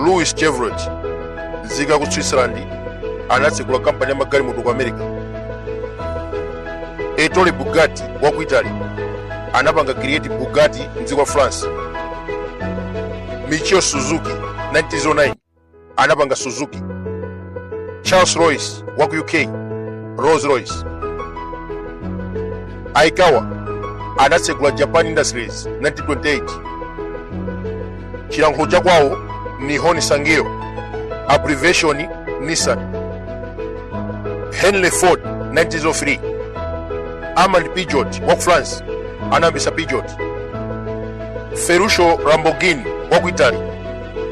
Louis Chevrolet, nzika ku Switzerland, anatsekula kampani ya magalimoto ku America. Ettore Bugatti wa ku Italy anapanga create Bugatti mdziko la France. Michio Suzuki, 1909, anapanga Suzuki. Charles Royce wa ku UK, Rolls Royce. Aikawa anatsekula Japan Industries 1928. Chilankhulo chakwawo Nihon Sangyo, abbreviation Nissan. Henry Ford, 1903. Armand Peugeot wa ku France anayambisa Peugeot. Ferruccio Lamborghini wa ku Italy.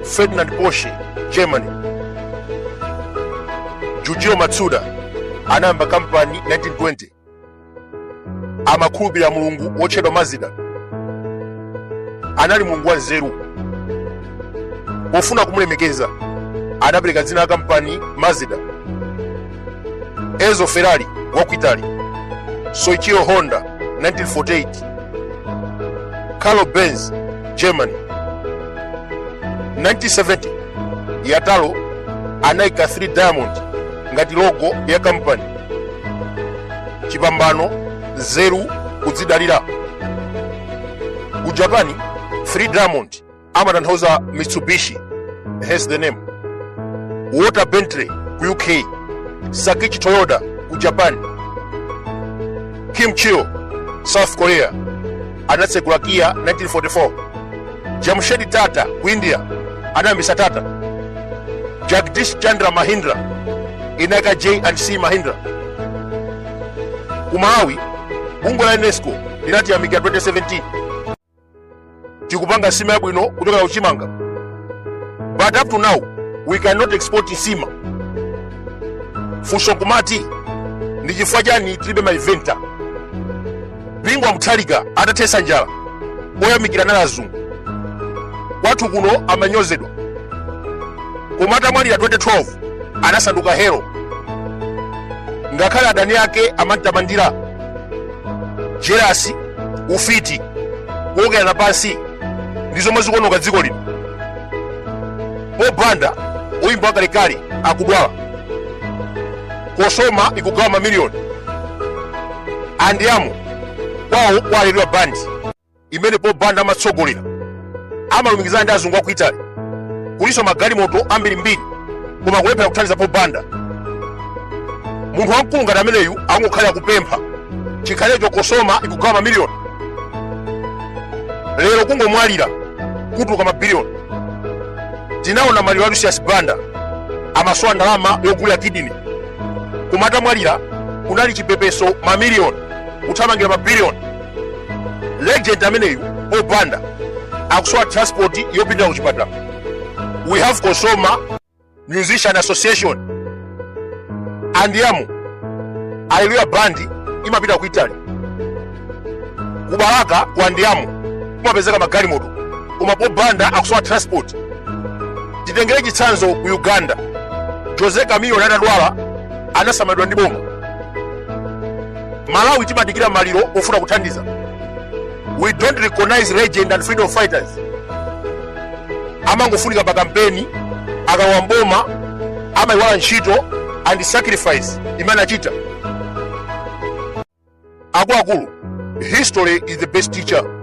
Ferdinand Porsche, Germany. Jujiro Matsuda anayamba kampani 1920. Amakhulupirira mulungu wotchedwa Mazida. Anali mulungu wa nzeru. Pofuna kumulemekeza anapereka dzina la kampani Mazda. Enzo Ferrari wa ku Italy. Soichiro Honda, 1948. Carlo Benz, Germany. 1970 Yataro anayika 3 diamond ngati logo ya kampani. Chipambano, nzeru, kudzidalira. Ku Japan 3 diamond amatanthauza Mitsubishi, hence the name. Walter Bentley ku UK. Sakichi Toyoda ku Japan. Kim Chil, South Korea, anatsekula Kia 1944. Jamshedi Tata ku India anayambisa Tata. Jagdish Chandra Mahindra inaka J and C Mahindra. Ku Malawi bungwe la UNESCO linatiyamikira 2017. Tikupanga nsima yabwino kuchokera kuchimanga, but up to now we cannot export nsima. Funso nkumati, ndi chifukwa chani tilibe ma inventor? Bingu wa Mutharika atathetsa njala, oyamikira anali azungu. Kwathu kuno amanyozedwa, koma atamwalira 2012 anasanduka hero. Ngakhale adani ake amamtamandira. Jealousy, ufiti, kuokerana pansi ndi zomwe zikuononga dziko lino. Paul Banda, oyimba wakalekale, akudwala. Kosoma ikugawa mamiliyoni. Andiamo kwawo kwa Alleluya Band imene Paul Banda amatsogolera amalumikizana ndi azungu aku Italy. Kulinso magalimoto ambirimbiri, koma kulephera kuthandiza Paul Banda. Munthu wamkulu ngati ameneyu akungokhalira kupempha, chikhalecho Kosoma ikugawa mamiliyoni. Lero kungomwalira kutuluka mabiliyoni. Tinaona maliro a Lucius Banda, amasowa ndalama yogulira kidney, koma atamwalira kunali chipepeso, mamiliyoni kuthamangira mabiliyoni. Legend ameneyu Paul Banda akusowa transport yopitira ku chipatala. We have Kosoma Musician Association. Andiamo, Alleluya Band imapita ku Italy. Ku Balaka ku Andiamo kumapezeka magalimoto, koma Paul Banda akusowa transport. Titengere chitsanzo ku Uganda, Jose Chameleone atadwala anasamalidwa ndi boma. Malawi timadikira maliro ofuna kuthandiza. We don't recognize legend and freedom fighters. Amangofunika pa kampeni, akalowa mboma amayiwala ntchito and sacrifice imene anachita. Akuluakulu, history is the best teacher.